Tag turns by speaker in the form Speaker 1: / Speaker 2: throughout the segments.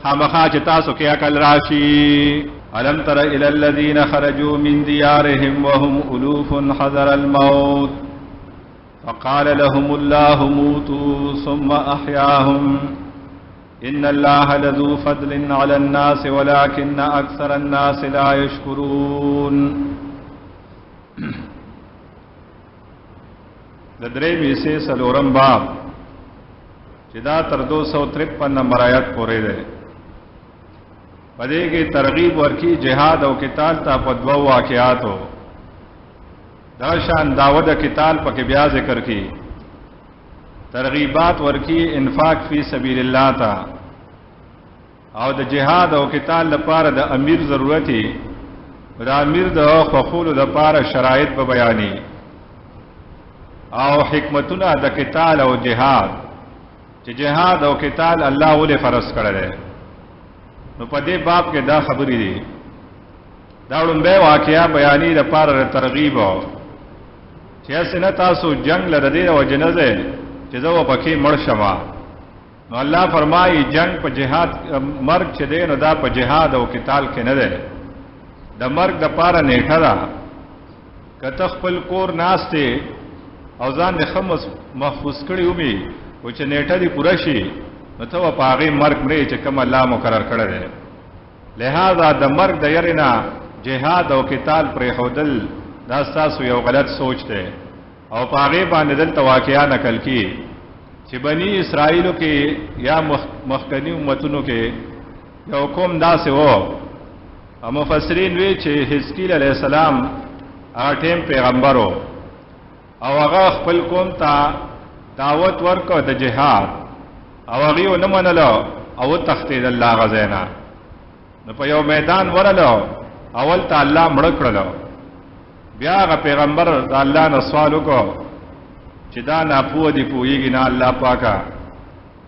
Speaker 1: خامخا چې تاسو کې عقل راشي. ألم تر إلى الذين خرجوا من ديارهم وهم ألوف حذر الموت فقال لهم الله موتوا ثم أحياهم إن الله لذو فضل على الناس ولكن أكثر الناس لا يشكرون. د درې میسې څلورم باب چې دا تر 253 نمبر آیات پورې دی، په دې کې ترغیب ورکی جهاد او قتال ته په دوو واقعاتو. دا شان دعوت قتال پکې بیا ذکر کی، ترغیبات ورکی انفاق فی سبیل الله ته، او د جهاد او قتال لپاره د امیر ضرورتي، د امیر د خوخولو لپاره شرایط به بیاني او حکمتونه د قتال او جهاد، چې جهاد او قتال الله ولې فرض کړی دی. نو په دې باب کې دا خبرې دي. دا لومبه واقعیا بیانې د پاره د ترغیب، چې هسې نه تاسو جنگ له دې وجې نه ځئ چې زه به پکې مړ شم. نو الله فرمایي جنگ په جهاد، مرګ چې دی نو دا په جهاد او قتال کې نه دی، د مرګ د پاره نیټه ده. که ته خپل کور ناست او ځان دې ښه محفوظ کړی وي او چې نیټه دې پوره شي نو ته به په هغې مرګ مرې چې کوم الله مقرر کړی دی. لہذا د مرګ د یرې نه جهاد او قتال پرېښودل دا ستاسو یو غلط سوچ دی. او په هغې باندې دلته واقعا نقل کی چې بني اسرائیلو کې یا مخکني امتونو کې یو قوم داسې و، او مفسرین وی چې حزقیل علیه السلام هغه ټیم پیغمبر و، او هغه خپل قوم ته دعوت ورکړ د جهاد، او هغې ونه منله او وتښتېدل له هغه ځای نه. نو په یو میدان ورلو، اول ته الله مړه کړلو. بیا هغه پیغمبر د الله نه سوال وکړو چې دا ناپوه دی، پوهېږي نه الله پاکه.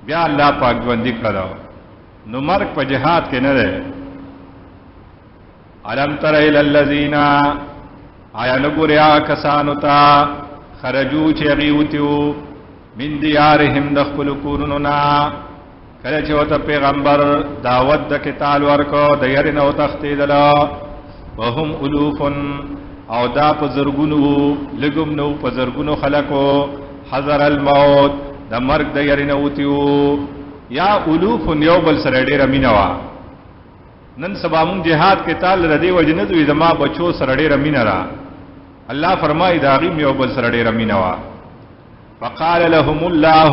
Speaker 1: بیا الله پاک ژوندي کړلو. نو مرګ په جهاد کې نه دی. الم تر الی الذین، آیا نه ګورې هغه کسانو ته خرجو چې هغوی وتي وو من دیارهم د خپلو کورونو نه، کله چې ورته پیغمبر دعوت د قتال ورکړو د یرې نه وتښتېدله. وهم الوف، او دا په زرګونو وو، لږ هم نه وو، په زرګونو خلکو. حذر الموت، د مرګ د یرې نه وتي وو. یا الوف یو بل سره ډېره مینه وه. نن سبا مونږ جهاد قتال له دې وجې نه ځو، زما بچو سره ډېره مینه ده. الله فرمایي د هغوی هم یو بل سره ډېره مینه وه. فقال لهم الله،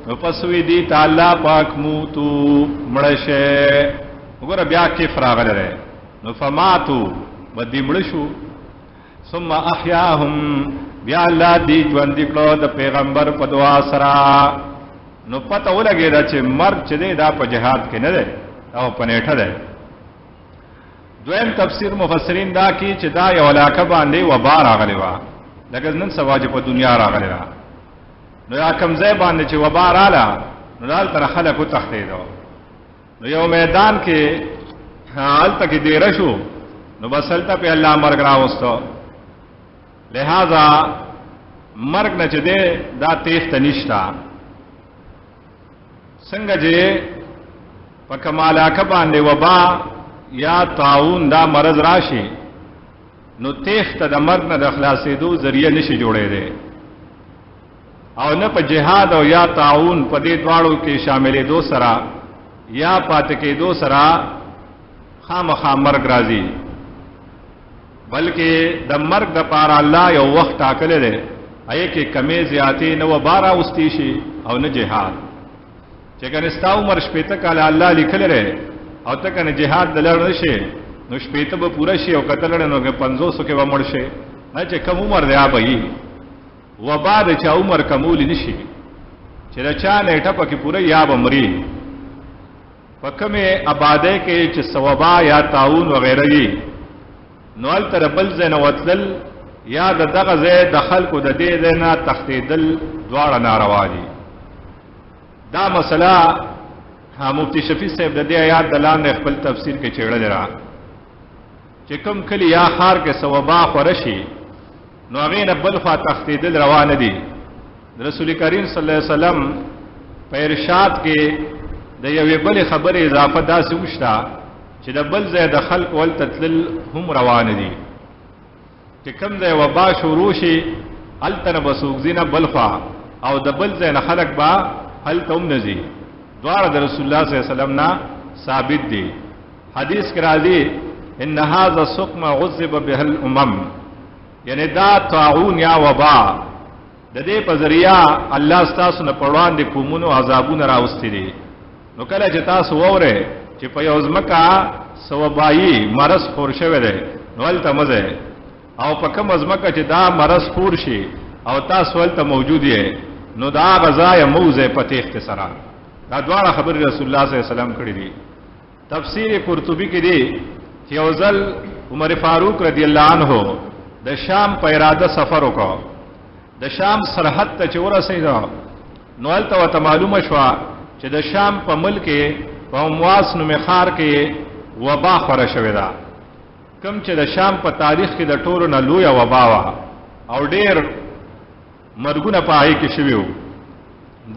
Speaker 1: نو پس وی دي ته الله پاک موتو، مړه شئ. وګوره بیا کیف راغلی دی. نو فماتو، به دوی مړه شو. ثم احیاهم، بیا الله دوی ژوندي کړو د پیغمبر په دعا سره. نو پته ولګېده چې مرګ چې دی دا په جهاد کې نه دی، او په نیټه دی. دویم تفسیر مفسرین دا کی چې دا یو علاقه باندې وبا راغلی وه، لکه نن سبا چې په دنیا راغلی وه. نو یا کوم ځای باندې چې وبا راله نو دلته خلک وتښتېدو. نو یو میدان کې هلته کې دېره شو، نو بس هلته پې الله مرګ راوستو. لہذا مرګ نه چې دی دا تېښته نشته. څنګه چې په کومه علاقه باندې وبا یا طاعون دا مرض راشي نو تېښته د مرګ نه د خلاصېدو ذریعه نشي جوړېدی، او نه په جهاد او یا طاعون په دې دواړو کې شاملېدو سره یا پاتې کېدو سره خامخا مرګ راځي، بلکې د مرګ د پاره الله یو وخت ټاکلی دی، هغې کې کمې زیاتې نه وبا راوستی شي او نه جهاد. چې کنه ستا عمر 60 کاله الله لیکلی دی او ته کنه جهاد د لړ نه شې، نو 60 به پوره شي، او که ته لړې نو 50 کې به مړ شې. نه چې کم عمر دی هغه به وي. وبا د چا عمر کمولی نه شي، چې د چا نیټه پکې پوره یا به مري. په کومې آبادۍ کې چې څه وبا یا طاعون وغیره وي نو هلته د بل ځای نه وتلل یا د دغه ځای د خلکو د دې ځای نه تښتېدل دواړه ناروا دي. دا مسله مفتی شفیع صاحب د دې آیات د لاندې خپل تفسیر کې چېړلې ده چې کوم کلي یا ښار کې څه وبا خوره شي نو هغې نه بل خوا تښتېدل روا نه دي. رسول کریم صلی الله علیه وسلم په ارشاد کې د د یوې بلې خبرې اضافه داسې هم شته چې د بل ځای د خلکو هلته تلل هم روان دي، چې کوم ځای وبا شروع شي هلته نه به څوک ځي نه بل خوا، او د بل ځای نه خلک به هلته هم نه ځي. دواړه د رسول الله صلی الله علیه وسلم نه ثابت دي. حدیث کې راځي ان هذا السقم عذب به الامم، یعنی دا طاعون یا وبا د دې په ذریعہ الله ستاسو نه په وړاندې قومونو عذابونه راوستي دي. نو کله چې تاسو واورئ چې په یو ځمکه څه وبایي مرض خور شوی دی نو هلته مه ځئ، او په کومه ځمکه چې دا مرض خور شي او تاسو هلته موجود یئ نو د هغه ځایه مه وځئ په تېښتې سره. دا دواړه خبرې رسول الله صلی الله علیه وسلم کړې دي. تفسیر قرطبي کې دی چې یو ځل عمر فاروق رضی الله عنه د شام په اراده سفر وکړ. د شام سرحد ته چې ورسېده نو هلته ورته معلومه شوه چې د شام په ملک کې په امواس نومې ښار کې وبا خوره شوې ده، کوم چې د شام په تاریخ کې د ټولو نه لویه وبا وه او ډېر مرګونه په هغې کې شوي وو.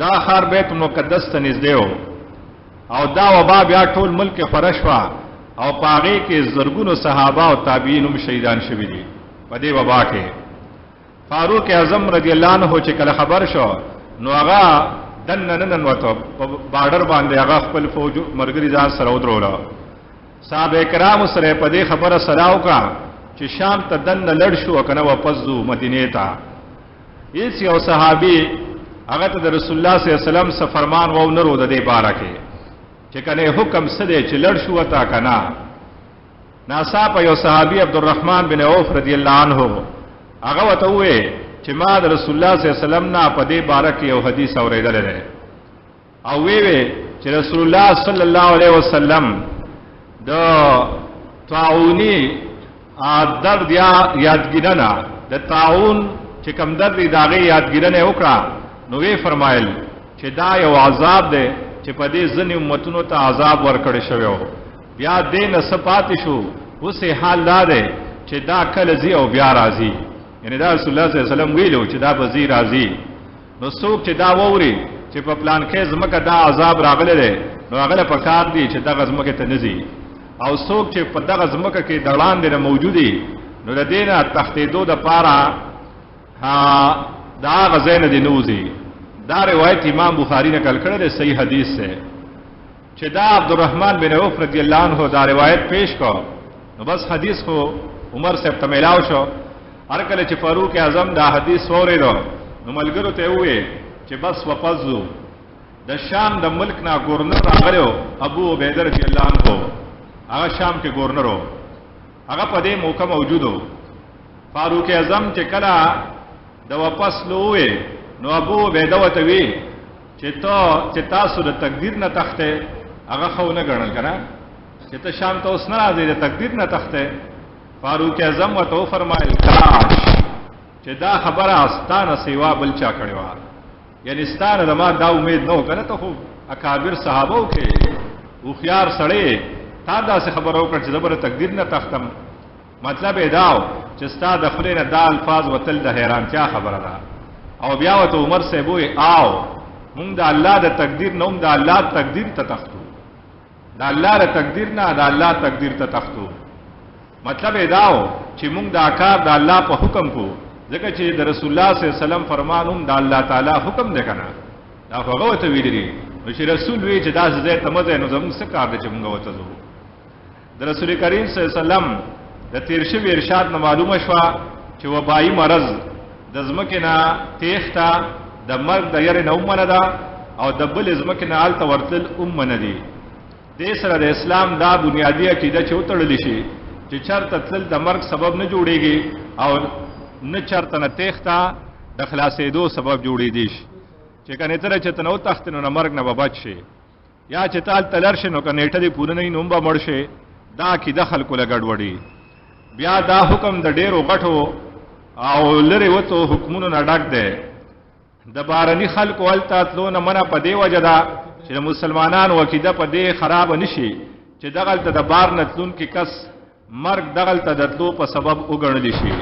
Speaker 1: دا ښار بیت المقدس ته نږدې و او دا وبا بیا ټول ملک کې خوره شوه او په هغې کې زرګونو صحابه او تابعین هم شهیدان شوي دي په دې وبا کې. فاروق اعظم رضی الله عنه چې کله خبر شو نو هغه دننه نه ننوته، په بارډر باندې هغه خپل فوج مرګري ځان سره ودروله. صحابه کرامو سره په دې خبره سلا وکړه چې شام ته دننه لړ شو که نه واپس ځو مدینې ته. هیڅ یو صحابي هغه ته د رسول الله صلی الله علیه وسلم څه فرمان و نه رو د دې باره کې چې کنه حکم څه دی چې لړ شو ته که نه. ناڅاپه یو صحابي عبدالرحمن بن عوف رضی الله عنه هغه ورته وویل چې ما د رسول الله صلی الله علیه وسلم نه په دې باره کې یو حدیث اورېدلی دی، او وی وی چې رسول الله صلی الله علیه وسلم د طاعوني درد یا یادګیرنه، د طاعون چې کوم درد دی د هغې یادګیرنه یې وکړه، نو ویې فرمایل چې دا یو عذاب دی چې په دې ځینې امتونو ته عذاب ورکړی شوی و، بیا دې نه څه پاتې شو، اوس یې حال دا دی چې دا کله ځي او بیا راځي. یعنې دا رسول الله صلی الله علیه وسلم ویلو چې دا به ځي راځي. نو څوک چې دا واوري چې په پلان کې ځمکه دا عذاب راغلی دی نو هغه له پکار دی چې دغه ځمکې ته نه ځي، او څوک چې په دغه ځمکه کې د وړاندې نه موجود نو د دې نه تښتېدو دپاره د هغه ځای نه دې نه وځي. دا روایت امام بخاري نقل کړی دی، صحیح حدیث دی. چې دا عبدالرحمن بن عوف رضی الله عنه دا روایت پیش کړ نو بس حدیث خو عمر صاحب ته میلاو شو. هر کله چې فاروق اعظم دا حدیث واورېدو نو ملګرو ته یې وویل چې بس واپس ځو. د شام د ملک نه ګورنر راغلی و، ابو عبیده رضی الله عنه، هغه شام کې ګورنر و، هغه په دې موقع موجود و. فاروق اعظم چې کله د واپس لو وویل نو ابو عبیده ورته وی چې ته چې تاسو د تقدیر نه تښتئ، هغه ښه ونه ګڼل که نه، چې ته شام ته اوس نه راځې د تقدیر نه تښتئ. فاروق اعظم ورته وفرمایل کاش چې دا خبره ستا نه سیوا بل چا کړې وه، یعنې ستا نه زما دا امید نه و که نه، ته خو اکابر صحابه و کې هوښیار سړی، تا داسې خبره وکړه چې زه به د تقدیر نه تښتم. مطلب یې دا و چې ستا د خولې نه دا الفاظ وتل د حیرانتیا خبره ده. او بیا ورته عمر صاحب وویل آو مونږ د الله د تقدیر نه هم د الله تقدیر ته تښتو، د الله د تقدیر نه د الله تقدیر ته تښتو. مطلب یې دا و چې مونږ دا کار د الله په حکم کو، ځکه چې د رسول الله صلی الله علیه وسلم فرمان هم د الله تعالی حکم دی که نه، دا خو هغه ورته ویلي دي. نو چې رسول وی چې داسې ځای ته مه ځئ نو زموږ څه کار دی چې مونږ ورته ځو. د رسول کریم صلی الله علیه وسلم د تیر شوي ارشاد نه معلومه شوه چې وبایي مرض د ځمکې نه تېښته د مرګ د یرې نه هم منع ده او د بلې ځمکې نه هلته ورتلل هم منع دي. دې سره د اسلام دا بنیادي عقیده چې وتړل شي چې چرته تلل د مرګ سبب نه جوړیږي او نه چرته نه تېښته د خلاصېدو سبب جوړېدی شي، چې کنې ته چې ته نه وتښتې نو نه مرګ نه به بچ شې، یا چې ته هلته لر شې نو که نېټه دې پوره نه وي نو هم به مړ شې. دا عقیده خلکو له ګډوډي. بیا دا حکم د ډېرو غټو او لرې وتو حکمونو نه ډک دی. د بارني خلکو هلته تلو نه منع په دې وجه ده چې د مسلمانانو عقیده په دې خرابه نه شي چې دغلته د بار نه تلونکي کس مرګ دغلته د تلو په سبب وګڼل شي.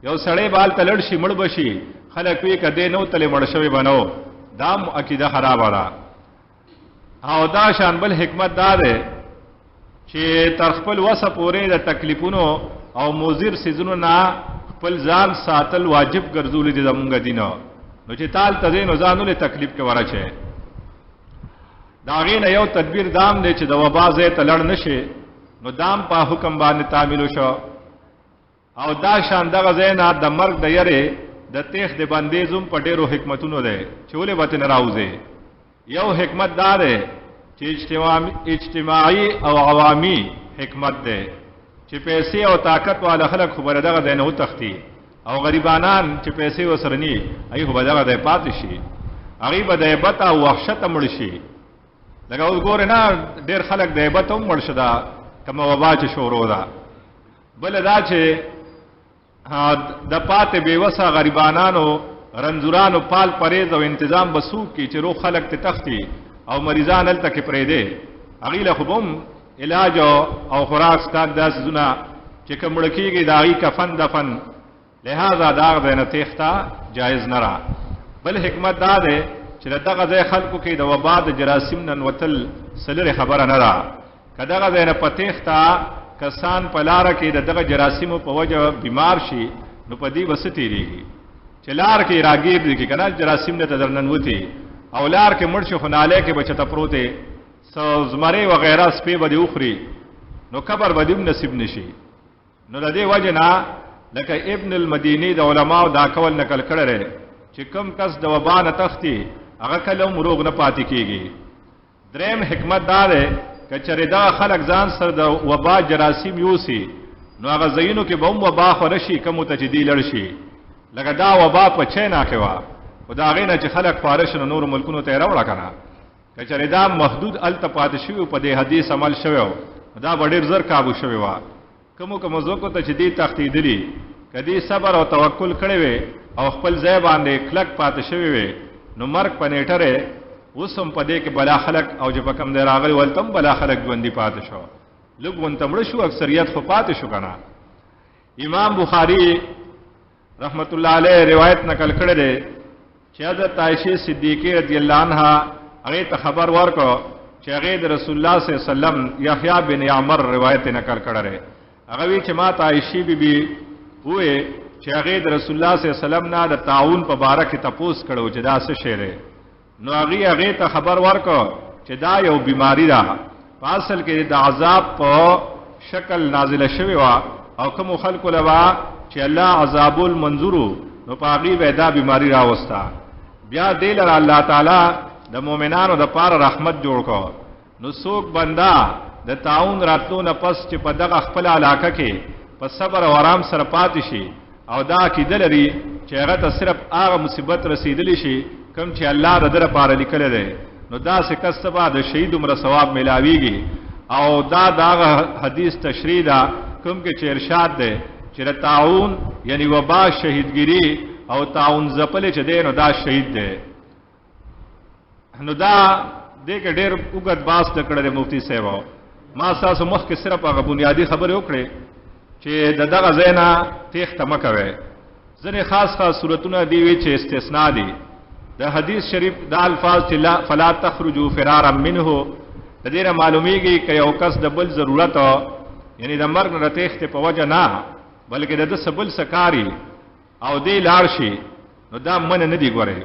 Speaker 1: یو سړی به هلته لړ شي مړ به شي، خلک وایي که دی نه و تللی مړ شوی به نه و، دا هم عقیده خرابه ده. او دا شان بل حکمت دا دی چې تر خپل وسه پورې د تکلیفونو او مضر سیزونو نه خپل ځان ساتل واجب ګرځولې دي زمونږ دین. نو چې تال ته ځې نو ځان ولې تکلیف کې ورچې؟ د هغې نه یو تدبیر دام دی چې د وبا ځای ته لړ نه شي، نو دام په حکم باندې تعمیل وشو. او دا شان دغه ځای نه د مرګ د یرې د تېښت د بندیز هم په ډېرو حکمتونو دی چې ولې به ترې نه راوځې. یو حکمت دا دی چې اجتماعي او عوامي حکمت دی چې پیسې او طاقت والا خلک خو به دغه ځای نه وتښتي او غریبانان چې پیسې ورسره نی هغوی خو به دغه ځای پاتې شي، هغوی به د هیبت او وحشته مړ شي. لکه اوس ګورې نه ډېر خلک د هیبته هم مړ شو، دا کومه وبا چې شروع ده. بله دا چې د پاتې بېوسه غریبانانو رنځورانو پال پرېز او انتظام به څوک کړي چې روغ خلک ترې تښتي او مریضان هلته کې پرېږدي؟ هغوی له خو به هم علاج او خوراک څښاک دا څیزونه چې که مړه کېږي د هغوی کفن دفن، لهذا د هغه ځای نه تېښته جایز نه را. بل حکمت دا دی چې د دغه ځای خلکو کې د وبا د جراثیم ننوتل څه لرې خبره نه ده. که دغه ځای نه په تېښته کسان په لاره کې د دغه جراثیمو په وجه بیمار شي نو په دې به څه تېرېږي چې لار کې راګیر دي که نه جراثیم نه ته درننوتي او لار کې مړ شي، خو نالۍ کې به چېرته پروت دی، څه زمری وغیره سپی به دې وخوري، نو قبر به دې هم نصیب نه شي. نو د دې وجې نه لکه ابن المدیني د علماو دا قول نقل کړی دی چې کوم کس د وبا نه تښتي هغه کله هم روغ نه پاتې کېږي. دریم حکمت دا دی که چېرې دغه خلک ځان سره د وبا جراثیم یوسي نو هغه ځایونو کې به هم وبا خوره شي کومو ته چې دی لړ شي. لکه دا وبا په چینا کې وه، خو د هغې نه چې خلک خواره شي نو نورو ملکونو ته یې راوړه که نه. که چېرې دا محدود هلته پاتې شوي په دې حدیث عمل شوی و دا به ډېر زر کابو شوی وه. کومو کومو ځمکو ته چې دی تښتېدلي که دی صبر او توکل کړی وي او خپل ځای باندې کلک پاتې شوی وي نو مرګ په نیټه دی. اوس هم په دې کې بلا خلک او چې په کوم ځای راغلي هلته هم بلا خلک ژوندي پاتې شو، لږ غونته مړه شو، اکثریت خو پاتې شو که نه. امام بخاري رحمت الله علیه روایت نقل کړی دی چې حضرت عائشې صدیقې رضی الله عنها هغې ته خبر ورکړ چې هغې د رسول الله صلی الله علیه وسلم یحیی بن عمر روایت نقل کړی دی. هغه وی چې ما ته عائشې بي بي وویې چې هغې د رسول الله صلی الله علیه وسلم نه د طاعون په باره کې تپوس کړی و چې دا څه شی دی. نو هغې هغې ته خبر ورکړ چې دا یو بیماری ده، په اصل کې د عذاب په شکل نازله شوې وه او کومو خلکو له به چې الله عذاب المنظور نو په هغې به دا بیماری راوسته. بیا دې لره الله تعالی د مؤمنانو دپاره رحمت جوړ کړ. نو څوک بنده د طاعون راتلو نه پس چې په دغه خپله علاقه کې په صبر او آرام سره پاتې شي او دا عقیده لري چې هغه ته صرف هغه مصیبت رسېدلی شي کوم چې الله د ده لپاره لیکلی دی، نو داسې کس ته به د شهید عمره ثواب میلاویږي. او دا د هغه حدیث تشریح ده کوم کې چې ارشاد دی چې د طاعون یعنی وبا شهیدګیري او طاعون ځپلی چې دی نو دا شهید دی. نو دا دې کې ډېر اوږد باس د کړی دی مفتي صاحب. ما ستاسو مخکې صرف هغه بنیادي خبرې وکړې چې د دغه ځای نه تېښته مه کوئ. ځینې خاص خاص صورتونه دی وي چې استثنا دي. د حدیث شریف دا الفاظ چې لا فلا تخرجوا فرارا منه، د دې نه معلومیږي که یو کس د بل ضرورت یعنی د مرګ نه د تېښتې په وجه نه بلکې د ده څه بل څه کاري او دی لاړ شي نو دا منع نه دی. ګورئ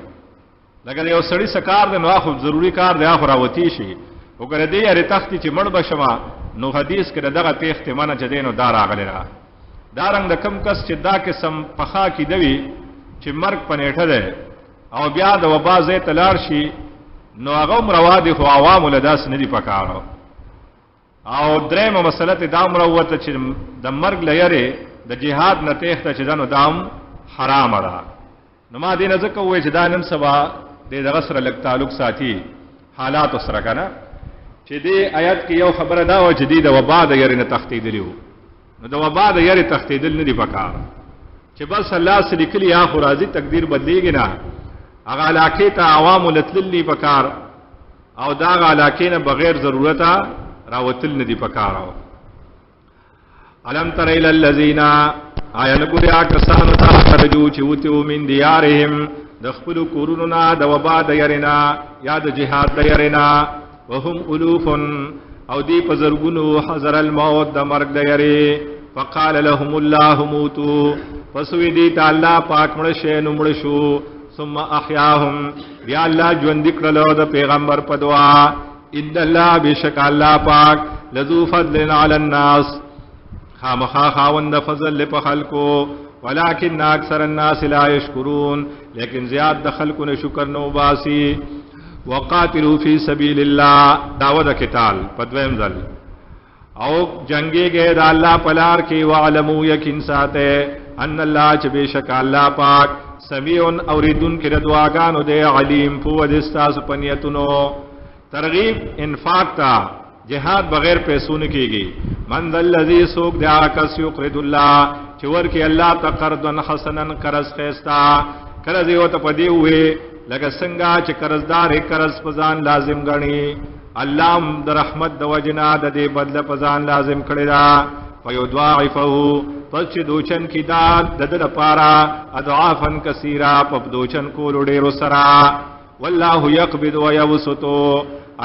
Speaker 1: لکه یو سړي څه کار دی نو هغه خو ضروري کار دی، هغه خو راوتی شي، خو که د دې یارې تښتي چې مړ به شمه نو حدیث کې د دغه تېښتې منع چې دی نو دا راغلې ده. دا رنګ د کم کس چې دا قسم پخه عقیده وي چې مرګ په نیټه دی او بیا د وبا ځای ته لاړ شي نو هغه هم روا دي، خو عوامو له داسې نه دي پکار. او درېیمه مسله ته دا هم راووته چې د مرګ له یرې د جهاد نه تېښته چې ده نو دا هم حرامه ده. نو ما دې نه ځکه وویل چې دا نن سبا دې دغه سره لږ تعلق ساتي حالاتو سره که نه، چې دې آیت کې یو خبره دا وه چې دې د وبا د یرې نه تښتېدلي وو. نو د وبا د یرې تښتېدل نه دي پکار چې بس الله څه لیکلي یا خو راځي، تقدیر بدلېږي نه. هغه علاقې ته عوامو له تلل دي پکار او دا هغه علاقې نه بغیر ضرورته راوتل نه دي پکار. الم تر الى الذين آیا نګوري کسانو ته خرجو چې وته من دیارهم د خپل کورونو نه د وبا د یرینا یا د جهاد د یرینا. وهم الوف او دی په زرګونو حذر الموت د مرګ د یری. فقال لهم الله موتوا، پس وی دی ته الله پاک مړ شي نو مړ شو. ثم احیاهم، بیا الله ژوند کړلو د پیغمبر په دعا. ان الله بشک الله پاک لذو فضل علی الناس، خامخا خاوند فضل په خلکو، ولكن اکثر الناس لا يشکرون، لیکن زیاد د خلکو نه شکر نه وباسي. وقاتلوا فی سبیل الله، داوود قتال په دویم ځل او جنگي گئے د الله پلار کې. وعلمو یقین ساته ان الله چې بشک الله پاک سمیع اوریدون کې د دعاګانو دی، علیم پوه د ستاسو په نیتونو. ترغیب انفاق تا، جهاد بغیر پیسو نه کیږي. من ذا الذی سوق دیا کس یقرض الله، چې ورکه الله ته قرضا حسنا قرض خستا، قرض یو ته پدی وې لکه څنګه چې قرضدار قرض په ځان لازم غني، الله د رحمت د وجنا د دې بدله په ځان لازم کړی دا. فیضاعفه، پس چې دوچن کی دا د د لپاره اضعافا کثیرا، په دوچن کولو ډیرو سره. والله یقبض ویبسط،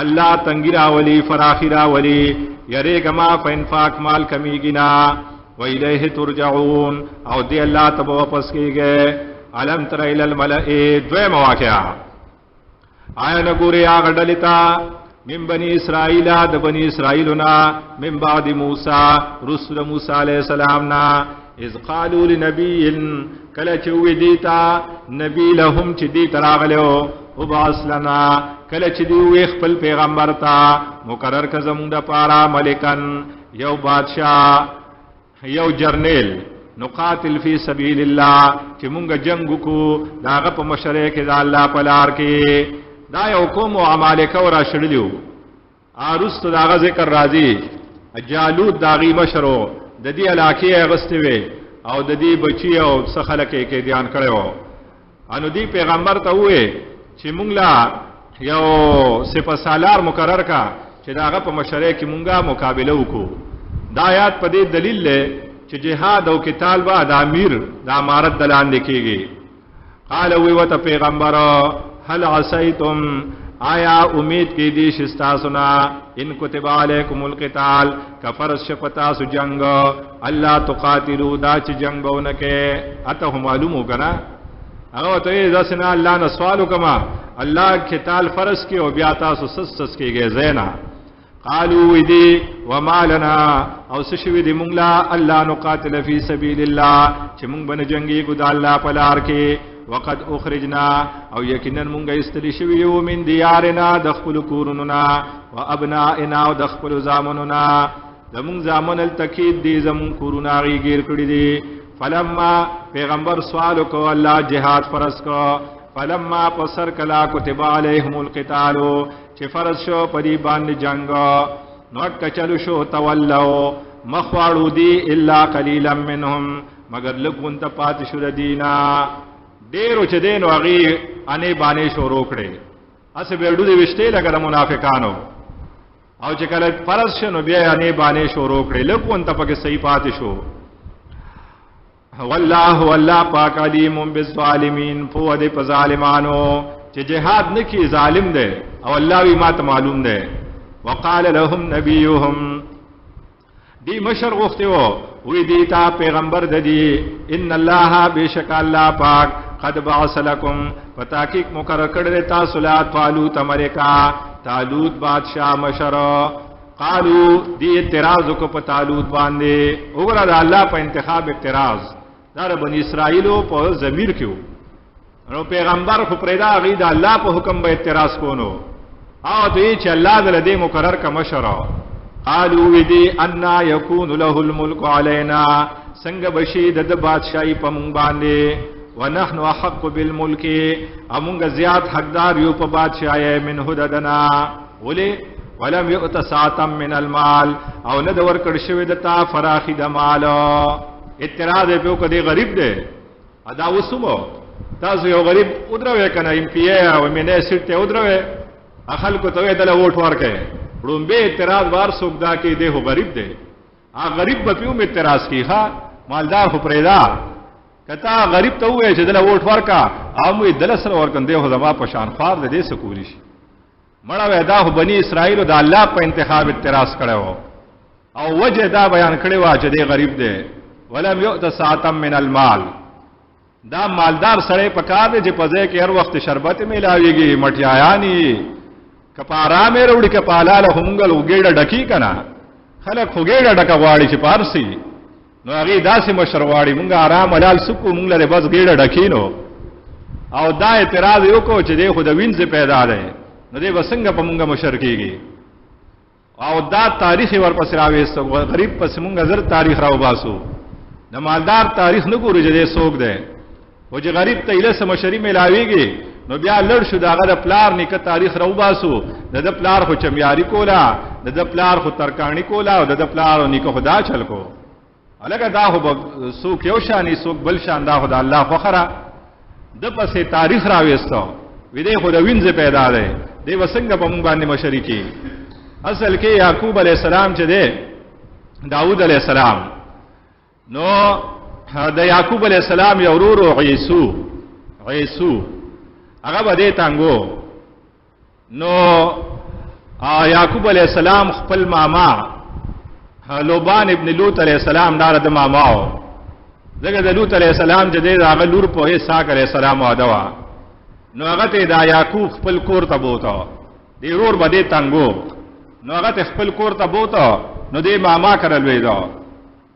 Speaker 1: الله تنگی راولی فراخی راولی، یریګه ما فانفاق مال کمیږي نه. وإلیه ترجعون، او دی الله ته به واپس کیږي. الم تر الی الملأ، دویمه واقعه. آیا نه ګورې هغه ډلې ته من بنی اسرائیل، د بنی اسرائیلنا، من بعد موسی، رسول موسی علیہ السلام نا، اذ قالوا لنبی، کله چې وی دیتا نبی لهم چې دی تراغلو، وبعث لنا، کله چې دی وی خپل پیغمبر ته مقرر ک زمونږ د پاره ملکن، یو بادشاہ، یو جرنیل، نقاتل فی سبیل الله، چې مونږ جنگ وکړو داغه په مشره کې د الله په لار کې. دا یو قوم او عمالقه ورا شړلیو، ارست داغه ذکر راځي. جالوت داغي مشرو د دې علاقې اغستې وي او د دې بچی او څه خلک یې کې دیان کړو. انو دی پیغمبر ته وې چې مونږ لا یو سپه سالار مقرر کا چې داغه په مشره کې مونږه مقابله وکړو. دا آیات په دې دلیل لې چې جهاد او قتال به د امیر د امارت دلاندې کیږي. قال وی وته پیغمبر، هل عصیتم، آیا امید کې دي شستاسو نه، ان کتب علیکم القتال، کفرض شپتا سو جنگ، الله تقاتلو، دا چې جنگ بونه کې اته معلومو کنه. هغه ته یې ځسنه الله نه سوال وکما، الله قتال فرض کې او بیا تاسو سس سس کېږي زینا. قالوا ودي وما لنا، او سشوی دی مونږ لا الله نقاتل فی سبیل الله، چې مونږ باندې جنگي کو د الله په لار کې. وقد اخرجنا، او یقینا مونږ استلی شوی یو، من دیارنا، د خپل کورونو نه، وابنائنا، او د خپل زامنو نه. زمونږ زامن التکید دي، زمونږ کورونه غي گیر کړی دي. فلما پیغمبر سوال کو، الله جهاد فرض کو. فلما پسر کلا کتب علیہم القتال، چې فرض شو پدی باندې جنگ، نو کچلو شو تولو، مخواړو دی، الا قلیلا منهم، مگر لګون ته پات شو دینا. ډیرو چې دین هغه انې باندې شروع کړي، اسه بیړو دی وشته لګره منافقانو، او چې کله فرض شنو بیا انې باندې شروع کړي، لګون ته پکې صحیح پات شو. والله والله پاک علیم بالظالمین، فو دې په ظالمانو چې جهاد نکی ظالم دی، او الله وی ما ته معلوم دی. وقال لهم نبیهم، دی مشر غوښته وو وی دی تا پیغمبر د دی، ان الله بشک الله پاک قد بعث لكم، فتحقیق مقرر کړل تاسو لا طالوت ملکا، طالوت بادشاہ مشر. قالو دی اعتراض کو په طالوت باندې، وګوره د الله په انتخاب اعتراض، دا بنی اسرائیلو په ضمیر کې وو. نو پیغمبر خو پرېدا غي د الله په حکم به اعتراض کونو، او ته چې الله دل دې مقرر کا مشر. قالو ودی ان یکون له الملک علینا، څنګه بشي د بادشاہي په مونږ باندې، ونحن احق بالملک، امونږ زیات حقدار یو په بادشاہي من هددنا، ولې ولم یؤت ساعتا من المال، او نه د ورکړ شوی د تا فراخي د مال. اعتراض په وکړ، غریب دی ادا وسمو تاسو یو غریب ودروي کنه، ایم پی ای او ایم ان ای سیټ ته ودروي، خلکو ته دله ووټ ورکړي. ړومبه اعتراض وار څوک دا کې دی هو غریب دی، ا غریب به پیوم اعتراض کی، ها مالدار خو پرېدا کتا غریب ته وایي چې دله ووټ ورکا، او مې دله سره ورکندې، خو زما په شان خوار دی، دې سکولی شي. مړه وای دا خو بنی اسرائیل د الله په انتخاب اعتراض کړو او وجه دا بیان کړی و چې دی غریب دی، ولم یؤت ساعتا من المال. دا مالدار سړی پکار دی چې په ځای کې هر وخت شربت میلاویږي، مټیایانی که په آرام یې راوړي که په حلاله، خو مونږ له ګېډه ډکي که نه، خلک خو ګېډه ډکه غواړي چې په هر څه. نو هغې داسې مشر غواړي، مونږ آرام حلال څه کړو، مونږ لرې بس ګېډه ډکي. نو او دا اعتراض یې وکړو چې دی خو د وینځې پیدا دی، نو دی به څنګه په مونږ مشر کېږي؟ او دا تاریخ یې ورپسې راویستو، غریب پسې مونږ زر تاریخ راوباسو، د مالدار تاریخ نه ګورو چې دی څوک دی. خو چې غریب ته ایله څه مشري میلاویږي نو بیا لړ شو د هغه د پلار نیکه تاریخ راوباسو، د ده پلار خو چمیاري کوله، د ده پلار خو ترکاڼي کوله، او د ده پلار نیکه خو دا چل کو. هلکه دا خو به څوک یو شاني څوک بل شان، دا خو د الله خوښه ده. ده پسې تاریخ راویستو، وی دی خو د وینځې پیدا دی، دی به څنګه په موږ باندې مشري کوي؟ اصل کې یعقوب علیه السلام چې دی، داود علیه السلام، نو د یعقوب علیه السلام یو ورور عیسو، عیسو هغه به دی تنګو. نو یعقوب علیه السلام خپل ماما لوبان ابن لوط علیه السلام دار د ماما و، ځکه د لوط علیه السلام چې دی د هغه لور په اسحاق علیه السلام واده وه. نو هغه ته دا یعقوب خپل کور ته بوته، دی ورور به دی تنګو، نو هغه ته خپل کور ته بوته، نو دی ماما کره لوېده.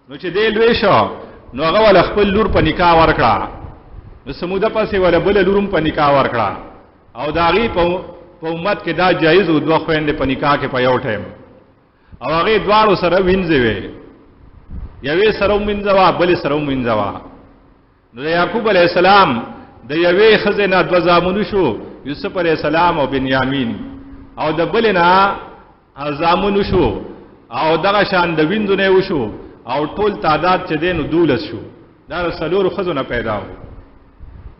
Speaker 1: نو چې دی لوی شو نو هغه وله خپل لور په نکاح ورکړه، نو څه موده پسې وله بله لور هم په نکاح ورکړه. او د هغې په امت کې دا جایز و، دوه خویندې په نکاح کې په یو ټایم، او هغې دواړو سره وینځې وې، یوې سره هم وینځه وه، بلې سره هم وینځه وه. نو د یعقوب علیه السلام د یوې ښځې نه دوه زامن شو، یوسف علیه السلام او بنیامین، او د بلې نه زامن شو، او دغه شان د وینځو نه وشو، او ټول تعداد چې دی نو 12 شو. دا د څلورو ښځو نه پیدا و.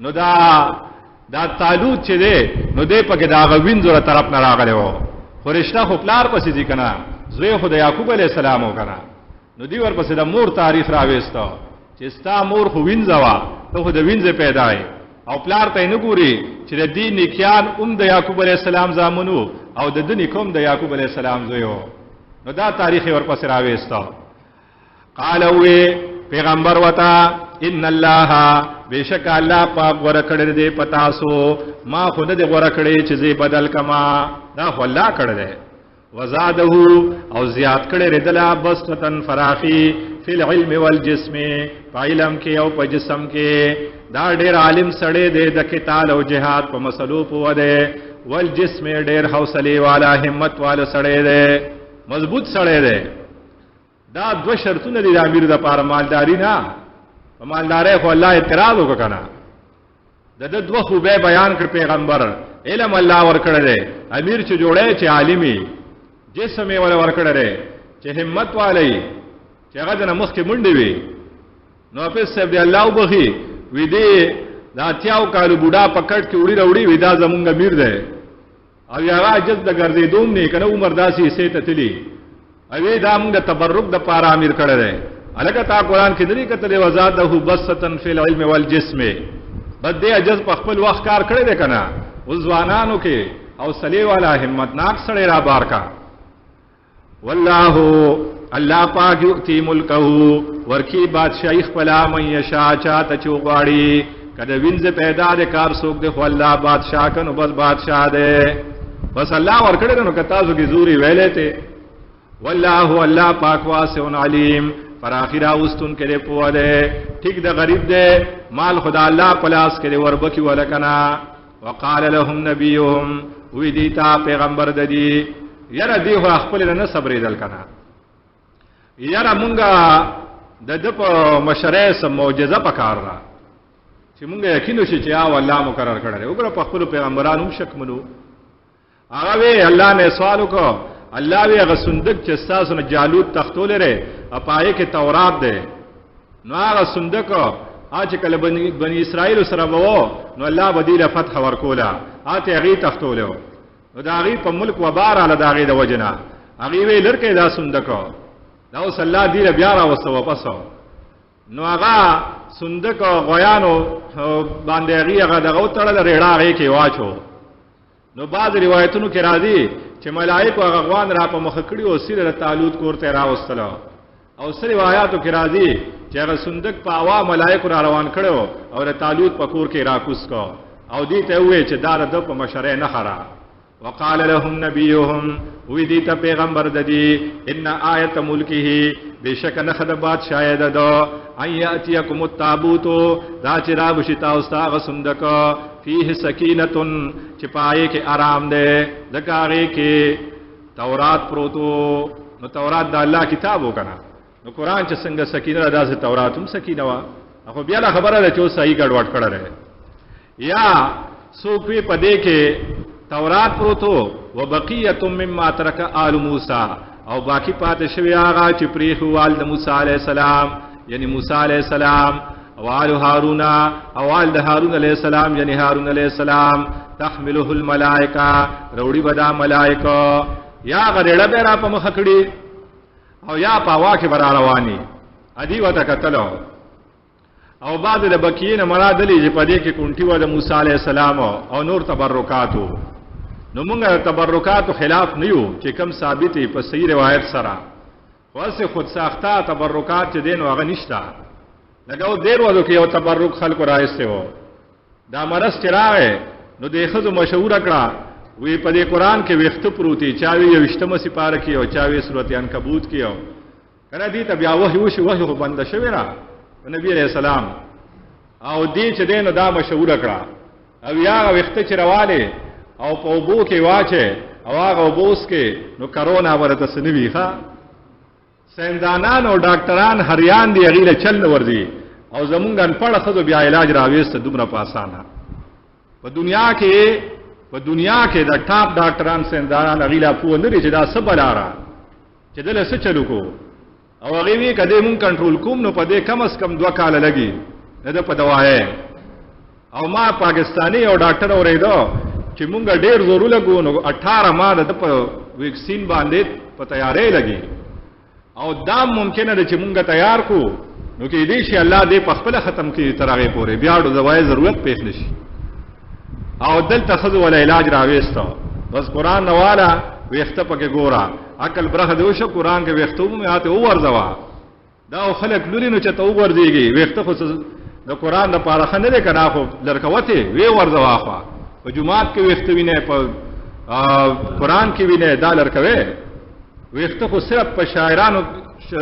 Speaker 1: نو دا طالوت چې دی نو دی پکې د هغه وینځو له طرف نه راغلی و، خو رشته خو پلار پسې ځي که نه، زوی خو د یعقوب علیه السلام و که نه. نو دی ورپسې د مور تاریخ راویسته چې ستا مور خو وینځه وه، ته خو د وینځې پیدا یې، او پلار ته یې نه ګوري چې د دې نیکیان هم د یعقوب علیه السلام زامن وو او د ده نیکه هم د یعقوب علیه السلام زوی و. نو دا تاریخ یې ورپسې راویسته. قال وی پیغمبر وتا ان الله بشک الله پاک غوړه کړی دی پتاسو، ما خو نه دی غوړه کړی چې زه بدل کما، دا خو الله کړی دی. وزاده او زیات کړی ردلا بسطتن فراخی فی العلم والجسم، په علم کې او په جسم کې. دا ډیر عالم سړی دی، د قتال او جهاد په مسلو پوه دی، والجسم ډیر حوصله والا همت والا سړی دی، مضبوط سړی دی. دا دوه شرطونه دي د امیر دپاره، مالداري نه، په مالدارۍ خو الله اعتراض وکړ که نه. د ده دوه خوبۍ بیان کړ پیغمبر، علم الله ورکړی دی، امیر چې جوړی چې عالمي، جسم یې وله ورکړی دی چې همت والی، چې هغه د نه مخکې منډې وي. نو حافظ صاحب دی الله وبخښي، وي دی د 80 کالو بوډا په کټ کې وړي راوړي، وي دا زمونږ امیر دی، او هغه عجز د ګرځېدو هم نه که نه، عمر داسې حصې ته تلي، او دا موږ د تبرک د پاره امیر کړی دی. هلکه تا قرآن کې نه دي کتلی، وزاده بسطا فی العلم والجسم، بس دې عجز په خپل وخت کار کړی دی که نه. اوس ځوانانو کې حوصلې والا همتناک سړی را بار کا. والله الله پاک یؤتی ملکه ورکی بادشاہي خپله من یشا چاته چې وغواړي. که د وینځې پیدا دی کار څوک دی، خو الله بادشاه که نو بس بادشاه دی، بس الله ورکړی دی. نو که تاسو کې زوري ویلی ته، والله الله پاک واسع علیم، فراخی راوستون کې دی پوه دی. ټیک د غریب دی، مال خدا الله په لاس کې دی، وربکي وله که نه. وقال لهم نبیهم، وی دی تا پیغمبر د دی، یاره دی خو خپل نه صبرېدل که نه، یاره مونږه د ده په مشرۍ څه معجزه پکار ده چې مونږ یقین وشي چې آو الله مقرر کړی دی. وګوره په خپلو پیغمبرانو هم شکمن وو. هغه وی الله نه سوال وکړو، الله وی هغه صندوق چې ستاسو نه جالوت تښتولی دی او په هغې کې تورات دی، نو هغه صندوق چې کله بني اسرائیل سره به و، نو الله به دې له فتح ورکوله، هغه ته هغې تښتولی و. نو د هغې په ملک وبا راله د هغې د وجې نه، هغې وی لرکې دا صندوق، دا اوس الله دې له بیا راوسته واپس. نو هغه صندوق غویانو باندې هغې هغه دغه وتړله، رېړه هغې کې واچو. نو بعض روایتونو کې راځي چې ملائکو هغه غوان را په مخ کړي او سیده د طالوت کور ته راوستله. او سره روایتو کې راځي چې هغه صندوق په هوا ملائکو را روان کړو او د طالوت په کور کې راکوس کو، او دې ته وویل چې دا د په مشرۍ نه خره. وقال لهم نبيهم، وی دې ته پیغمبر د دې، ان آیت ملکه، بشک نخد بادشاہ ده دو، ان یاتیکم التابوت، دا چې را بشي تاسو ته هغه صندوق، فيه سکینه، چې پای کې آرام ده، ځکه هغې کې تورات پروتو. نو تورات د الله کتاب وکنه، نو قرآن چې څنګه سکینه ده داسې تورات هم سکینه وه. خو بیا لا خبره ده چې اوس صحیح ګډوډ کړی دی. یا څوک وي په دې کې تورات پروتو، وبقیه مما ترک آل موسی، او باقی پاتې شوی هغه چې پرېښو وال د موسی علیه السلام، یعنی موسی علیه السلام او آل هارون، او آل د هارون علیه السلام، یعنی هارون علیه السلام، تحمله الملائکه، روړي به دا ملائکه، یا غریړه به را په مخه کړي او یا په هوا کې به را رواني. ادي ورته کتلو. او بعد د بکیې نه مراد لري چې په دې کې کونټي وه د موسی علیه السلام او نور تبرکاتو. نو موږ د تبرکاتو خلاف نه یو چې کم ثابت په صحیح روایت سره، خو هسې خود ساخته تبرکات چې دی نو هغه نشته. لکه اوس ډېر ورځو کې یو تبرک خلکو راایستی و، دا مرض چې راغی نو دې ښځو مشهوره کړه، وی په دې قرآن کې ویښته پروت دي، چا وی یوویشتمه سپاره کې او چا وی سورت عنکبوت کې. او کنه دې ته بیا وحي وشي، وحي خو بنده شوې نه نبی علیہ السلام، او دې چې دی نو دا مشهوره کړه. او یا هغه ویښته چې روالی او په اوبو کې واچې او هغه اوبه وڅکې نو کرونا به درته څه نه وي. ښه ساینسدانان او ډاکټران هریان دي، هغوی له چل نه ورځي، او زمونږ انپړه ښځو بیا علاج راویسته دومره په اسانه. په دنیا کې، په دنیا کې د ټاپ ډاکټران ساینسدانان هغوی لا پوه نه دي چې دا څه بلا را چې دله څه چلو کو. او هغې وی که دې مونږ کنټرول کوم نو په دې کم از کم 2 کاله لګي نه ده په دوایې. او ما پاکستانی او ډاکټر اورېدو چې مونږ ډېر زور ولګو نو 18 ماه د په ویکسین باندې په تیارې لګي، او دا ممکنه ده چې مونږ تیار کو نو کې دې شي الله دې په خپله ختم کړي تر هغې پورې، بیا د دوایې ضرورت پېښ نه شي. او دلته ښځو ولا علاج راویسته، بس قرآن نه واله ویښته پکې ګوره، عقل برخه دې وشه، قرآن کې ویښته ومومې هاته وورځوه. دا خلک لولي نو چې ته وغورځېږي، ویښته خو د قرآن دپاره ښه نه دی که نه، خو لرکوتې ویې ورځوه اخوا، په جومات کې ویښته وینې، په قرآن کې وینې، دا لرکوې. ویښته خو صرف په شاعرانو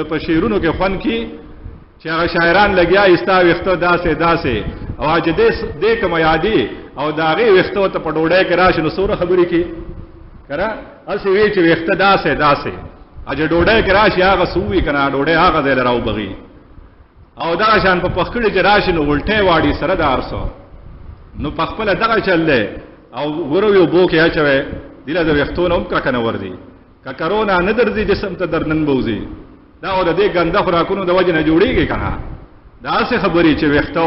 Speaker 1: په شعرونو کې خوند کي چې هغه شاعران لګیا ستا ویښته داسې داسې، او چې دې کومه یادي او د هغې ویښته ورته په ډوډۍ کې راشي نو څومره خبرې کوي که نه، هسې وي چې ویښته داسې داسې، او چې ډوډۍ کې راشي هغه څه ووي که نه، ډوډۍ هغه ځای له راوبغي. او دغه شان په پخکړي چې راشي نو الټی واړي سره د هر څه، نو په خپله دغه چل دی. او ورو یو بو کې اچوی، دې له د ویښتو نه هم کرکه نه ورځي، که کرونا نه درځي جسم ته درنن به وځي. دا او د دې ګنده خوراکونو د وجې نه جوړېږي که نه. دا هسې خبرې چې ویښته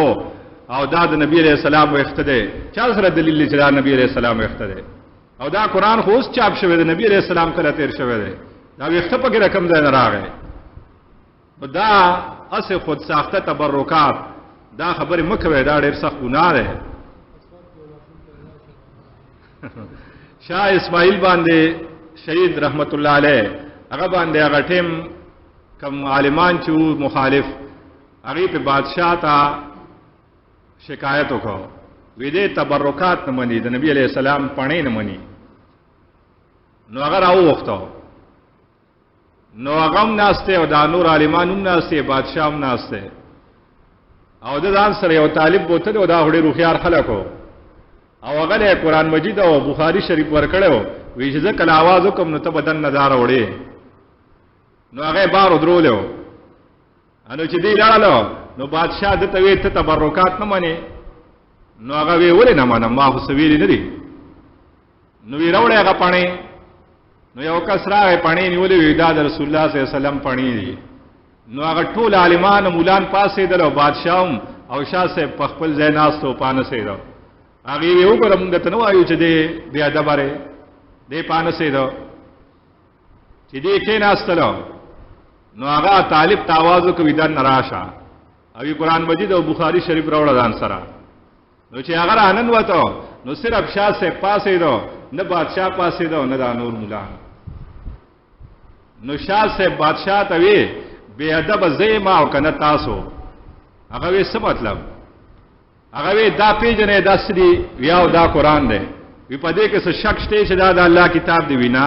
Speaker 1: او دا د نبي علیه السلام ویښته دی، چا سره دلیل دی چې دا نبي علیه السلام ویښته دی؟ او دا قرآن خو اوس چاپ شوی دی، نبي علیه السلام کله تېر شوی دی؟ دا ویښته پکې د کوم ځای نه راغی؟ دا هسې خود ساخته تبرکات، دا خبرې مه کوئ، دا ډېر سخت ګناه دی. شاه اسماعیل باندې شهید رحمت الله علیه، هغه باندې هغه ټیم کم عالمان چې وو مخالف، هغې په بادشاه ته شکایت وکړ، وی دې تبرکات نه مني، د نبي علیه السلام پڼې نه مني. نو هغه راوغوښته، نو هغه هم ناست دی او دا نور عالمان هم ناست دی، بادشاه هم ناست دی، او د ځان سره یو طالب بوتلی او دا خو ډېر هوښیار خلک وو، او هغه له قرآن مجید او بخاري شریف ورکړی و، وایي چې زه کله اواز وکړم نو ته به دننه دا راوړې. نو هغه یې بار ودرولی و. نو چې دی لاړلو نو بادشاه ده ته ویې ته تبرکات نه منې؟ نو هغه ویې ولې نه منم، ما خو څه ویلي نه دي. نو ویې راوړی هغه پڼې. نو یو کس راغی پڼې نیولې وي، دا د رسول الله صلی الله علیه وسلم پڼې دي. نو هغه ټول عالمان مولان پاڅېدل او بادشاه هم او شاه صاحب په خپل ځای ناست و پانسېده. هغې ویې وګوره مونږ ته نه وایو چې دی بې ادبه دی، دی پانسېده. چې دی کښېناستلو نو هغه طالب ته اواز وکړ وي دننه راشه، او یې قرآن مجید او بخاري شریف راوړه ځان سره. نو چې هغه راننوته نو صرف شاه صاحب پاڅېدو نه بادشاہ پاسې ده نه دا نور مولا. نو شاه صاحب بادشاہ ته وی بے ادب زې ما او کنه تاسو. هغه وی څه مطلب؟ هغه وی دا پیژنې دا سړي یاو دا قران دی. وی په دې کې څه شک شته چې دا د الله کتاب دی؟ وینا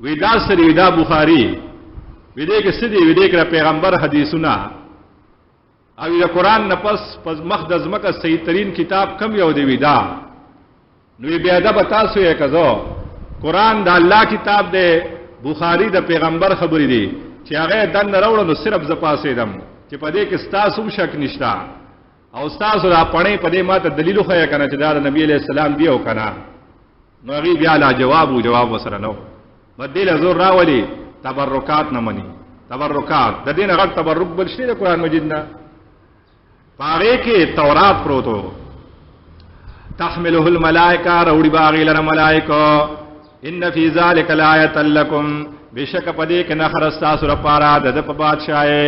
Speaker 1: وی دا سړي دا بخاری وی دې کې سړي وی دې کې پیغمبر حدیثونه او د قران نه پس پس مخ د زمکه صحیح ترین کتاب کم یو دی؟ وی دا. نو بیا ادب تاسو یې کزو، قران د الله کتاب دی، بخاری د پیغمبر خبرې دي، چې هغه دن راوړ نو صرف ز پاسې دم چې په دې کې ستاسو شک نشتا او ستاسو را پړې په دې ماته دلیل خو یې کنه چې دا د نبی علیہ السلام دی او کنه. نو هغه بیا لا جواب او جواب وسره نو بدل زور راولي. تبرکات نه مني، تبرکات د دین غټ تبرک بل شي د قران مجید نه. پاره کې تورات پروتو، تحمله الملائکه، روړي باغی لره ملائکه. ان فی ذلک لآیه لکم، بشک پدې کې نخرستا سره پارا د په بادشاہي.